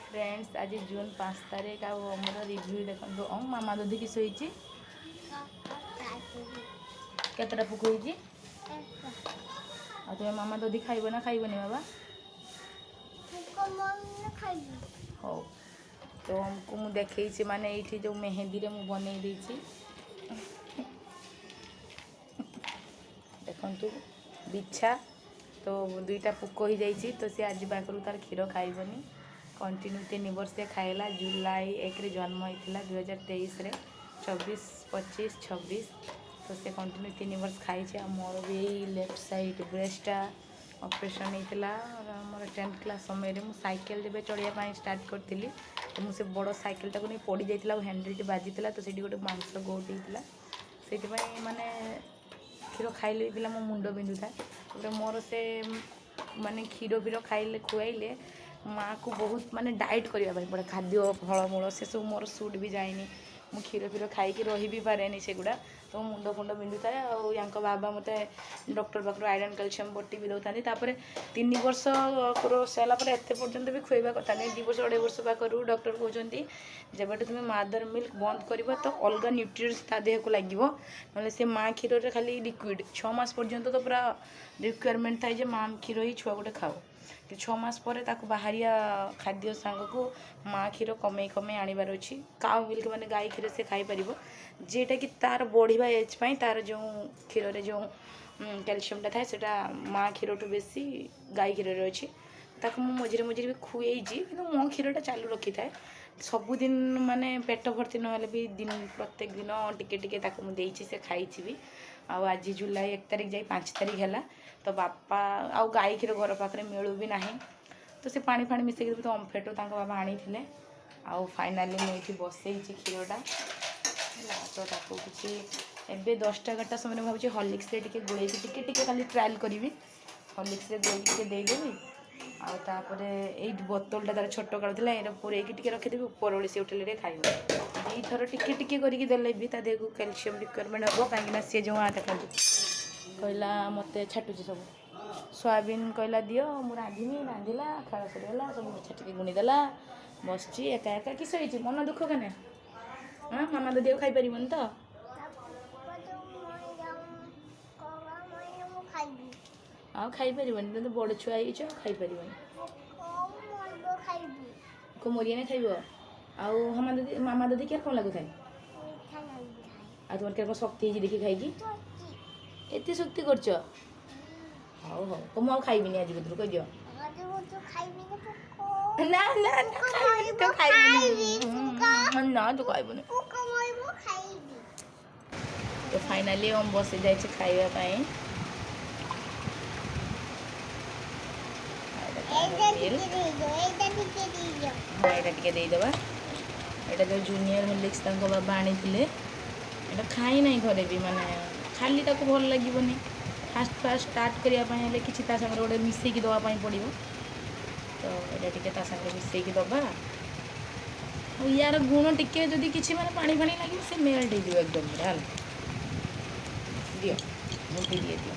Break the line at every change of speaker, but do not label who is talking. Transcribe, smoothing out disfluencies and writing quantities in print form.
Friends, ଆଜି June 5 ତାରିଖ ଆଉ ଆମର ରିଭ୍ୟୁ ଦେଖନ୍ତୁ। ଓମ୍ ମାମା ଦୁଧି କିସ ହେଇଛି? କେତେଟା ପୋକ ହେଇଛି? ଆଉ ତୁମେ ମାମା ଦଧି ଖାଇବ ନା ଖାଇବନି ବାବା? ହଉ, ତ ଓମ୍କୁ ମୁଁ ଦେଖେଇଛି, ମାନେ ଏଇଠି ଯେଉଁ ମେହେନ୍ଦୀରେ ମୁଁ ବନେଇ ଦେଇଛି, ଦେଖନ୍ତୁ ବିଛା। ତ ଦୁଇଟା ପୋକ ହେଇଯାଇଛି, ତ ସେ ଆଜି ପାଖରୁ ତାର କ୍ଷୀର ଖାଇବନି। କଣ୍ଟିନ୍ୟୁ 3 ବର୍ଷ ଖାଇଲା। ଜୁଲାଇ 1ରେ ଜନ୍ମ ହେଇଥିଲା 2023ରେ, 24, 25, 26। ତ ସେ କଣ୍ଟିନ୍ୟୁ 3 ବର୍ଷ ଖାଇଛି। ଆଉ ମୋର ବି ଏଇ ଲେଫ୍ଟ ସାଇଡ଼୍ ବ୍ରେଷ୍ଟଟା ଅପରେସନ୍ ହେଇଥିଲା ମୋର 10th class ସମୟରେ। ମୁଁ ସାଇକେଲ ଯେବେ ଚଢ଼ିବା ପାଇଁ ଷ୍ଟାର୍ଟ କରିଥିଲି, ତ ମୁଁ ସେ ବଡ଼ ସାଇକେଲଟାକୁ ନେଇ ପଡ଼ିଯାଇଥିଲା ଆଉ ହ୍ୟାଣ୍ଡେଲଟି ବାଜିଥିଲା, ତ ସେଇଠି ଗୋଟେ ମାଂସ ଗୋଟ ହେଇଥିଲା। ସେଇଥିପାଇଁ ମାନେ କ୍ଷୀର ଖାଇଲେ ବି ପିଲା ମୋ ମୁଣ୍ଡ ବିନ୍ଧୁଥାଏ। ତାପରେ ମୋର ସେ ମାନେ କ୍ଷୀର ଫିର ଖାଇଲେ, ଖୁଆଇଲେ ମାଆକୁ ବହୁତ ମାନେ ଡାଏଟ୍ କରିବା ପାଇଁ ପଡ଼େ, ଖାଦ୍ୟ ଫଳମୂଳ ସେସବୁ ମୋର ସୁଟ୍ ବି ଯାଏନି। ମୁଁ କ୍ଷୀର ଫିର ଖାଇକି ରହି ବି ପାରେନି ସେଗୁଡ଼ା, ତ ମୋ ମୁଣ୍ଡ ଫୁଣ୍ଡ ବିନ୍ଧୁଥାଏ। ଆଉ ୟାଙ୍କ ବାବା ମୋତେ ଡକ୍ଟର ପାଖରୁ ଆଇରନ୍ କ୍ୟାଲସିୟମ୍ ବଟି ବି ଦେଉଥାନ୍ତି। ତାପରେ 3 ବର୍ଷ କ୍ରସ୍ ହେଲା ପରେ ଏତେ ପର୍ଯ୍ୟନ୍ତ ବି ଖୁଆଇବା କଥା ନାହିଁ। 2 ବର୍ଷ 2.5 ବର୍ଷ ପାଖରୁ ଡକ୍ଟର କହୁଛନ୍ତି, ଯେବେଠୁ ତୁମେ ମାଦର ମିଲ୍କ ବନ୍ଦ କରିବ, ତ ଅଲଗା ନ୍ୟୁଟ୍ରିଏଣ୍ଟସ୍ ତା ଦେହକୁ ଲାଗିବ, ନହେଲେ ସେ ମା କ୍ଷୀରରେ ଖାଲି ଲିକ୍ୱିଡ଼। 6 ମାସ ପର୍ଯ୍ୟନ୍ତ ତ ପୁରା ରିକ୍ୱାରମେଣ୍ଟ ଥାଏ ଯେ ମା କ୍ଷୀର ହିଁ ଛୁଆ ଗୋଟେ ଖାଉ। କି 6 ମାସ ପରେ ତାକୁ ବାହାରିଆ ଖାଦ୍ୟ ସାଙ୍ଗକୁ ମା କ୍ଷୀର କମେଇ କମେଇ ଆଣିବାର ଅଛି। କାଉ ମିଲ୍କ ମାନେ ଗାଈ କ୍ଷୀର ସେ ଖାଇପାରିବ, ଯେଉଁଟାକି ତାର ବଢ଼ିବା ଏଜ୍ ପାଇଁ ତାର ଯେଉଁ କ୍ଷୀରରେ ଯେଉଁ କ୍ୟାଲସିୟମଟା ଥାଏ, ସେଇଟା ମା କ୍ଷୀରଠୁ ବେଶୀ ଗାଈ କ୍ଷୀରରେ ଅଛି। ତାକୁ ମୁଁ ମଝିରେ ମଝିରେ ବି ଖୁଏଇଛି, କିନ୍ତୁ ମୋ କ୍ଷୀରଟା ଚାଲୁ ରଖିଥାଏ ସବୁଦିନ। ମାନେ ପେଟ ଭର୍ତ୍ତି ନହେଲେ ବି ଦିନ ପ୍ରତ୍ୟେକ ଦିନ ଟିକେ ଟିକେ ତାକୁ ମୁଁ ଦେଇଛି, ସେ ଖାଇଛି ବି। ଆଉ ଆଜି ଜୁଲାଇ 1 ତାରିଖ ଯାଇ 5 ତାରିଖ ହେଲା। ତ ବାପା ଆଉ ଗାଈ କ୍ଷୀର ଘର ପାଖରେ ମିଳୁ ବି ନାହିଁ, ତ ସେ ପାଣି ଫାଣି ମିଶେଇକି ତ ଓମ୍ଫେଡ଼ରୁ ତାଙ୍କ ବାବା ଆଣିଥିଲେ। ଆଉ ଫାଇନାଲି ମୁଁ ଏଇଠି ବସେଇଛି କ୍ଷୀରଟା ହେଲା। ତ ତାକୁ କିଛି ଏବେ 10ଟା 11ଟା ସମୟରେ ମୁଁ ଭାବୁଛି ହର୍ଲିକ୍ସରେ ଟିକେ ଗୋଳେଇକି ଟିକେ ଟିକେ ଖାଲି ଟ୍ରାଏଲ୍ କରିବି। ହର୍ଲିକ୍ସରେ ଗୋଳେଇକି ଟିକେ ଦେଇଦେବି। ଆଉ ତାପରେ ଏଇ ବୋତଲଟା ତାର ଛୋଟ କାଳ ଥିଲା, ଏଇଟା ପୂରେଇକି ଟିକେ ରଖିଦେବି। ଉପର ଓଳି ସେ ଉଠିଲେ ଟିକେ ଖାଇବ। ଦୁଇଥର ଟିକେ ଟିକେ କରିକି ଦେଲେ ବି ତା ଦେହକୁ କ୍ୟାଲସିୟମ୍ ରିକ୍ୱାରମେଣ୍ଟ ହେବ, କାହିଁକିନା ସିଏ ଯେଉଁ ଦେଖନ୍ତୁ କହିଲା ମୋତେ ଛାଟୁଛି ସବୁ। ସୋୟାବିନ୍ କହିଲା ଦିଅ, ମୁଁ ରାନ୍ଧିମି। ରାନ୍ଧିଲା, ଖେଳ ସରିଗଲା, ସବୁ ଛାଟିକି ଗୁଣିଦେଲା। ବସିଛି ଏକା ଏକା। କିସ ହେଇଛି? ମନ ଦୁଃଖ କେନେ? ହଁ, ମାମା ଦିଦି ଆଉ ଖାଇପାରିବନି ତ? ଆଉ ଖାଇପାରିବନି, ତମେ ତ ବଡ଼ ଛୁଆ ହେଇଛ, ଆଉ ଖାଇପାରିବନି। ମରିଆନେ ଖାଇବ। ଆଉ ମାମା ଦିଦି, ମାମା ଦିଦି କିଏ କ'ଣ ଲାଗୁଥାଏ? ଆଉ ତୁମର କିଏ କ'ଣ ଶକ୍ତି ହେଇଛି ଦେଖି ଖାଇକି ଏତେ ଶକ୍ତି କରୁଛ? ହଉ ହଉ, ମୁଁ ଆଉ ଖାଇବିନି ଆଜି କତରୁ, କହିଦିଅ। ନା ନା ନା, ଖାଇବିନି ତ, ଖାଇବିନି ନା, ତୁ ଖାଇବୁନି। ତ ଫାଇନାଲି ଓମ୍ ବସି ଯାଇଛି ଖାଇବା ପାଇଁ। ହଁ, ଏଇଟା ଟିକେ ଦେଇଦେବା। ଏଇଟା ଯେଉଁ ଜୁନିୟର ହର୍ଲିକ୍ସ ତାଙ୍କ ବାବା ଆଣିଥିଲେ, ଏଇଟା ଖାଇ ନାହିଁ ଘରେ ବି। ମାନେ ଖାଲି ତାକୁ ଭଲ ଲାଗିବନି। ଫାଷ୍ଟ ଫାଷ୍ଟ ଷ୍ଟାର୍ଟ କରିବା ପାଇଁ ହେଲେ କିଛି ତା ସାଙ୍ଗରେ ଗୋଟେ ମିଶେଇକି ଦେବା ପାଇଁ ପଡ଼ିବ। ତ ଏଇଟା ଟିକେ ତା ସାଙ୍ଗରେ ମିଶେଇକି ଦେବା। ଆଉ ୟାର ଗୁଣ ଟିକେ ଯଦି କିଛି ମାନେ ପାଣି ଫାଣି ଲାଗିବ, ସେ ମେଲ୍ଟ ହେଇଯିବ ଏକଦମ ପୁରା। ହେଲା, ଦିଅ, ମୁଁ ଦିଏ, ଦିଅ।